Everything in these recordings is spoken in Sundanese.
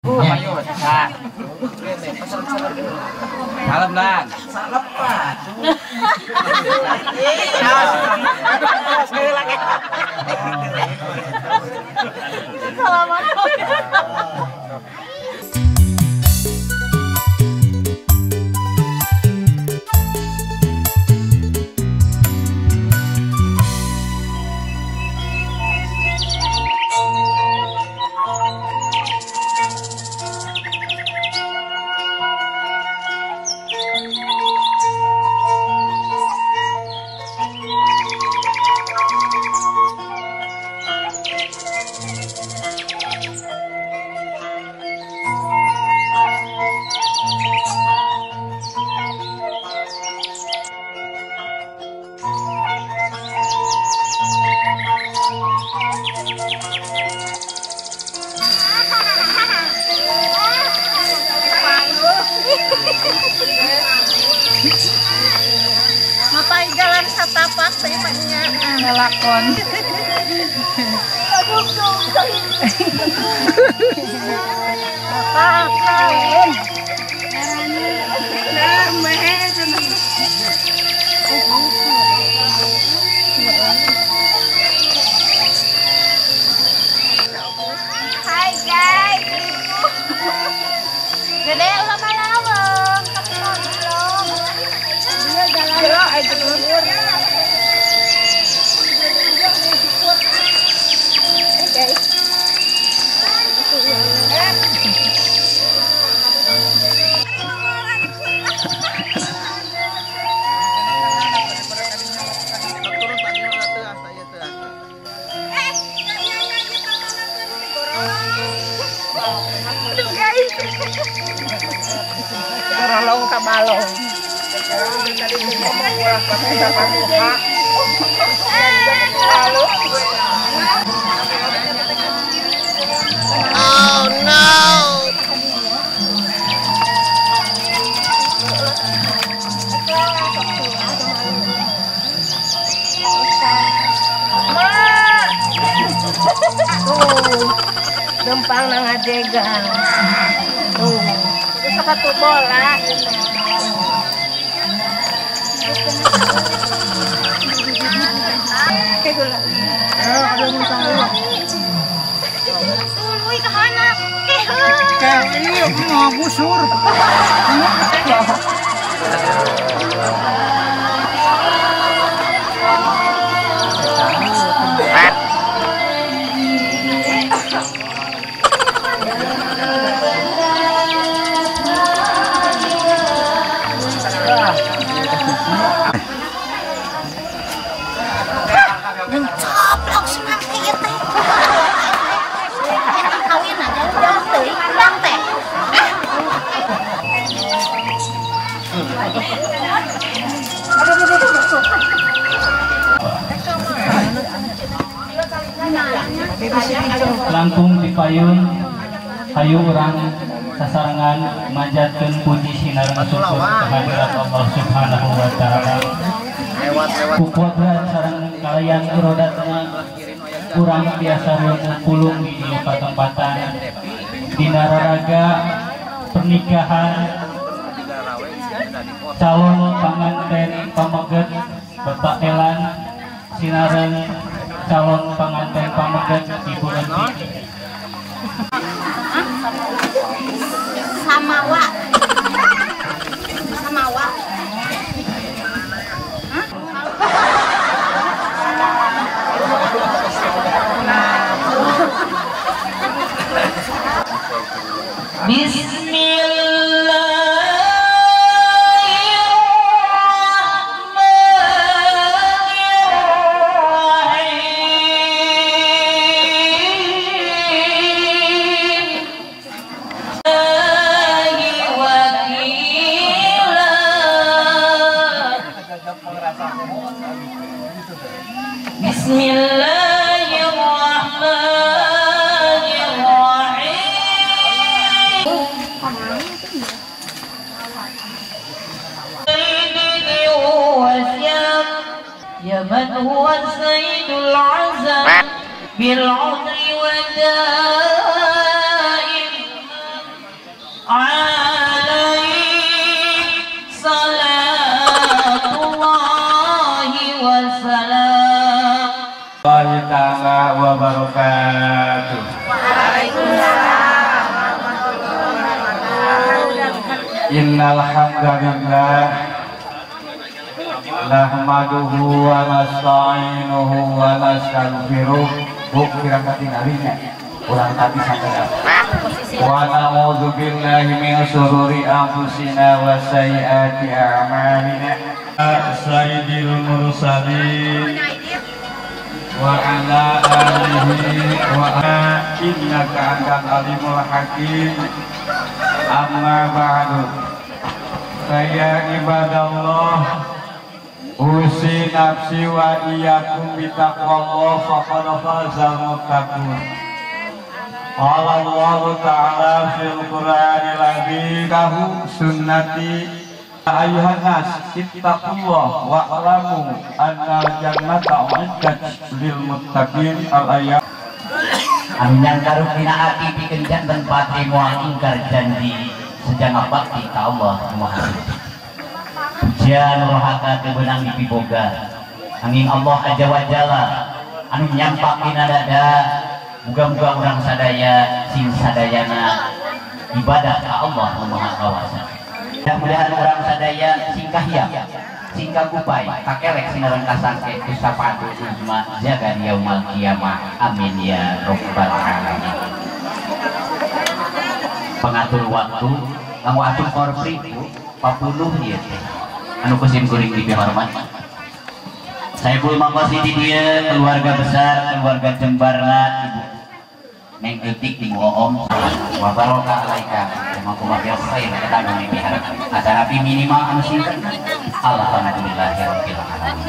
Salam lan. Salam. Salaman. Mapai jalan satapak teh nya ngelakon. Aduh, Hai guys, gede lama-lama. Rolong ka balong. Oh no. Tuh, gempang nang adegan. Tuh, itu sepatu bola. Tuluy ka hanap. Iya, busur. Mencoplok semangka ieu teh. Eta kawin aja jauh teuing urang teh. Langkung dipayun hayu urang sasarengan manjatkeun puji sinareng syukur kehadirat Allah Subhanahu wa taala. Kukuatan sareng kalian irodatna kurang biasa pulung di dieu patempatan dina raraga pernikahan calon panganten pameget Bapak Elan sinareng calon panganten pameget Ibu Enti. Samawa. Samawa. Bismillahirrahmanirrahim. Bismillahirrahmanirrahim. Ya man huwa sayyidul azam bil 'udri wa da'im. Innal hamdalillah nahmaduhu wa nasta'inuhu wa nastaghfiruh. Bukira katingalina urang tadi sampai wa na'udzu billahi min syururi anfusina wa sayyiati a'malina. Sayyidil mursalin wa ala alihi wa innaka antal alimul hakim. Amma ba'du. Saya ibadallah usi nafsi wa iyyakum bitaqwallah faqad fazal muttaqun. Qala Allah ta'ala fil Qur'anil azim kahu sunnati ayuhan nas ittaqullah wa'lamu annal jannata uiddat lil muttaqin al ayat. Anu nyangkarup dina ati pikeun janten pati moal ingkar janji sejana bakti ka Allah Maha Suci. Pujian rohaka kebenang dipiboga angin Allah aja wajala anu nyampak dina dada muga-muga urang sadaya sing sadayana ibadah ka Allah Maha Kawasa. Mudah-mudahan urang sadaya sing kahiyang sing kagupai kakelek sinareng kasangke ku syafaat uzma jaga yaumal kiamah. Amin ya rabbal alamin. Pengatur waktu nganggo atur korpri bu 40 ieu teh anu kusim kuring dipihormat Saiful Maqasid dia keluarga besar keluarga Jembarna ibu Neng Etik ibu Oom wa barokah alaika wa khair eta anu miharep atanapi minimal anu sinten alhamdulillahirabbil alamin.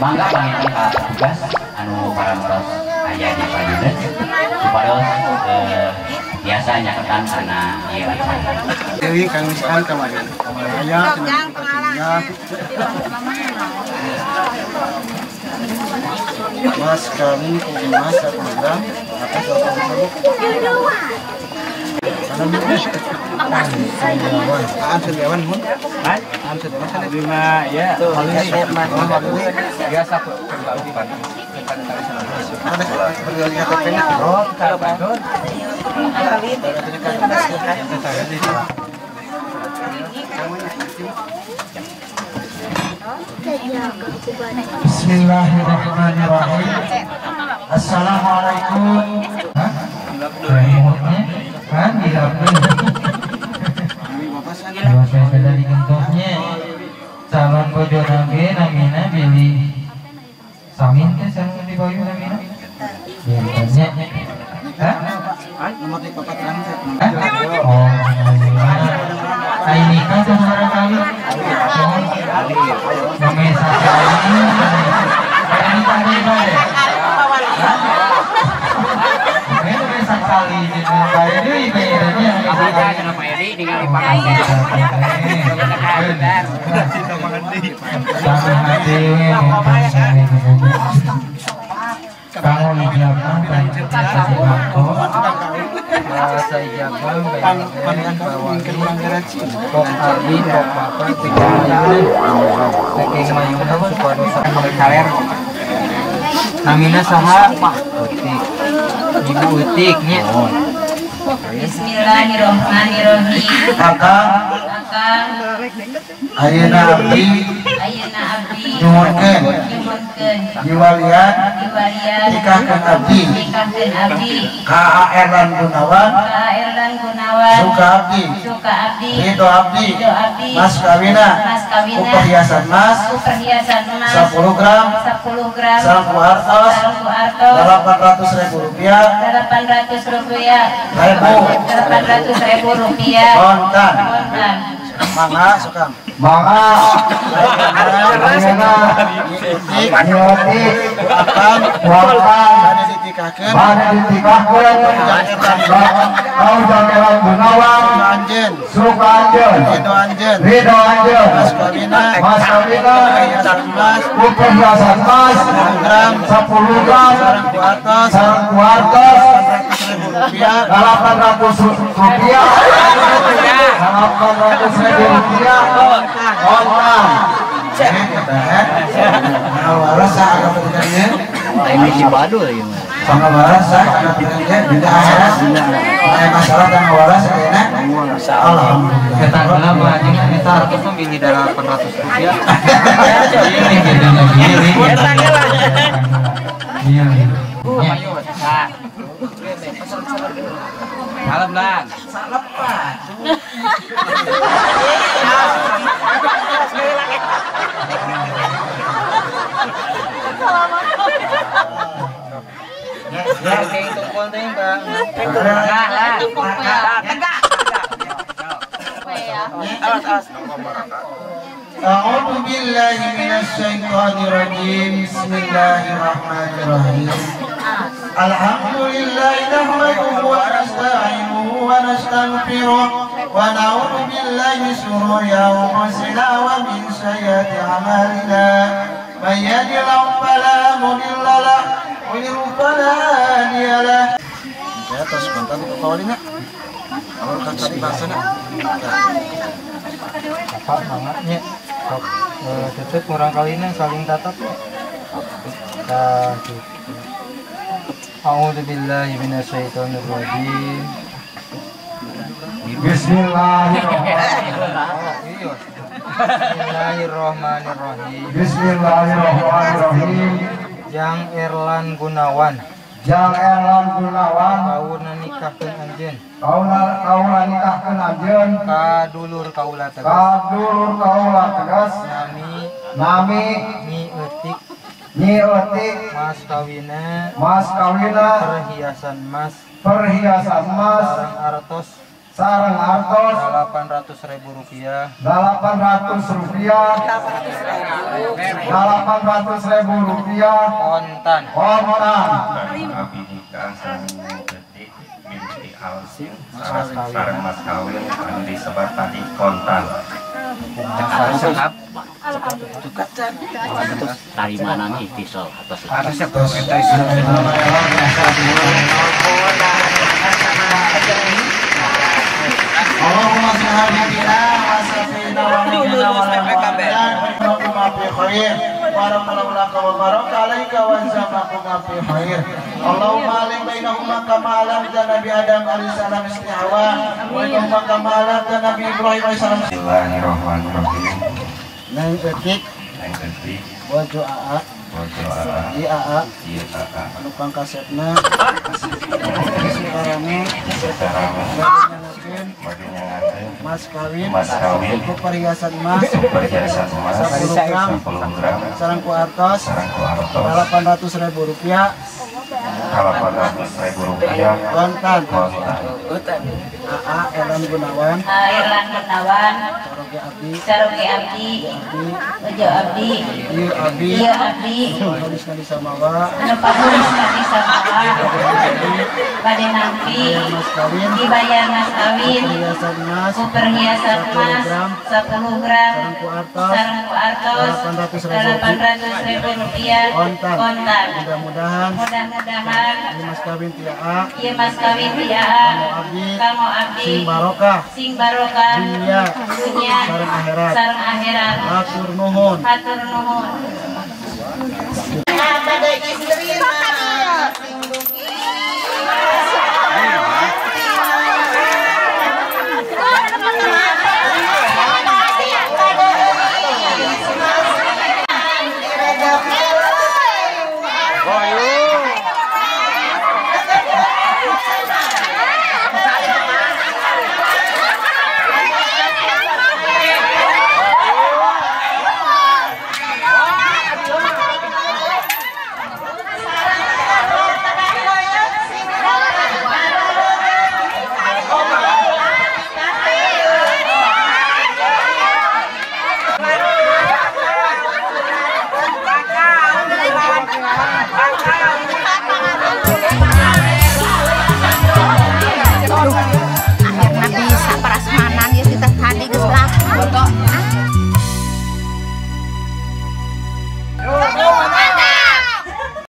Mangga panginten ka petugas anu parantos aya di payuneun supados biasa nyaketan karena ieu acara. Dewi Kang Miskan kemarin. Aya cenah Mas kami emas 1 gram atas 8 ya. Biasa Bismillahirrahmanirrahim. Assalamualaikum. Kan calon bojo nage namina bilih samin teh sareng dibayu namina. Biasanya. Hah? Oh. Ai nikah sabaraha kali? Namanya sakali. Ai nikah deui bae. Namanya sakali jeung bae deui bae nya. Kanggo ijabah bahasa ijabah kok abdi kok bapak saking mayunan supados kaler namina saha Pak Utik Ibu Utik nya. Bismillahirrahmanirrahim. Akang ayeuna abdi nyuhunkeun diwalian nikahkeun abdi ka Erlan Gunawan suka abdi ridho abdi mas kawina ku perhiasan mas 10 gram sareng ku hartos 800.000 rupiah 800.000 rupiah kontan. Mangga sukam. Mangga. Ayeuna nyoti akang bade ditikahkeun Kang Erlan Gunawan anjeun suka anjeun ridho anjeun mas kawina perhiasan mas 10 gram sareng ku hartos 800 rupiah 800.000 rupiah kontan. Ini si Badul ya. Sama waras karena pintunya juga akhirat. Aya masalah dan waras ayeuna. Alhamdulillah. Eta heula mah jeung eta artos mah bilih 800 rupiah. Iya. Salam lan. Salepat. A'udzu billahi minasyaitonir rajim. Bismillahirrahmanirrahim. Alhamdulillahi nahmaduhu wa nasta'inuhu wa nastaghfiruh wa na'udzu billahi min syururi anfusina wa min sayyiati a'malina. May yahdihillahu fala mudilla lahu wa may yudlil fala hadiya lah. Ya tos kontan ku kawalina. Awal kan tadi bahasana. Bapak mangga nya. Sok tetep kurang kalina saling tatap ya. Tah gitu. A'udzu billahi minasyaitonir rajim. Bismillahirrahmanirrahim. Bismillahirrahmanirrahim. Bismillahirrahmanirrahim. Jang Erlan Gunawan. Jang Erlan Gunawan kauna nikahkeun anjeun. Kauna nikahkeun anjeun ka dulur kaula tegas. Ka dulur kaula tegas. Nami Nyi Eutik. Nyi Eutik mas kawina. Mas kawina perhiasan emas. Perhiasan emas sareng artos. Sareng artos 800.000 rupiah. 800 rupiah. 800.000 rupiah. Kontan. Kontan. Abi nikah sareng Eutik binti Alsin sareng mas kawin anu disebat tadi kontan. Tarimanan ihtisal atas. Allahumma sholli ala sayyidina wa nabiyyina wa fi khair barakallahu laka wa baraka alaika wa jazakumullahu fi khair. Allahumma alim bainahuma kama alamta Nabi Adam alaihi salam istihawa wa bainahuma kama alamta Nabi Ibrahim alaihi salam. Bismillahirrahmanirrahim. Nang Eutik Nang Eutik bojo aa bojo aa ieu aa ieu aa anu pangkasepna sukarame mas kawin ku perhiasan emas 10 gram sareng ku artos 800.000 rupiah 800.000 rupiah kontan. AA Erlan Gunawan. Erlan Gunawan Saroge Abdi. Saroge Abdi. Ojo Abdi. Ieu Abdi. Ieu Abdi. Panulis Nadi Samawa. Anu panulis Nadi Samawa. Bade nampi. Dibayar mas kawin. Perhiasan emas. Ku perhiasan emas 10 gram. Sareng ku artos. 800.000 rupiah. Kontan. Kontan. Mudah-mudahan. Mudah-mudahan. Ieu mas kawin ti AA. Ieu mas kawin ti AA. Kamu abdi. Sing barokah. Sing barokah. Dunia. Dunia. Sareng akhirat. Sareng akhirat. Hatur nuhun. Hatur nuhun. Pada istri.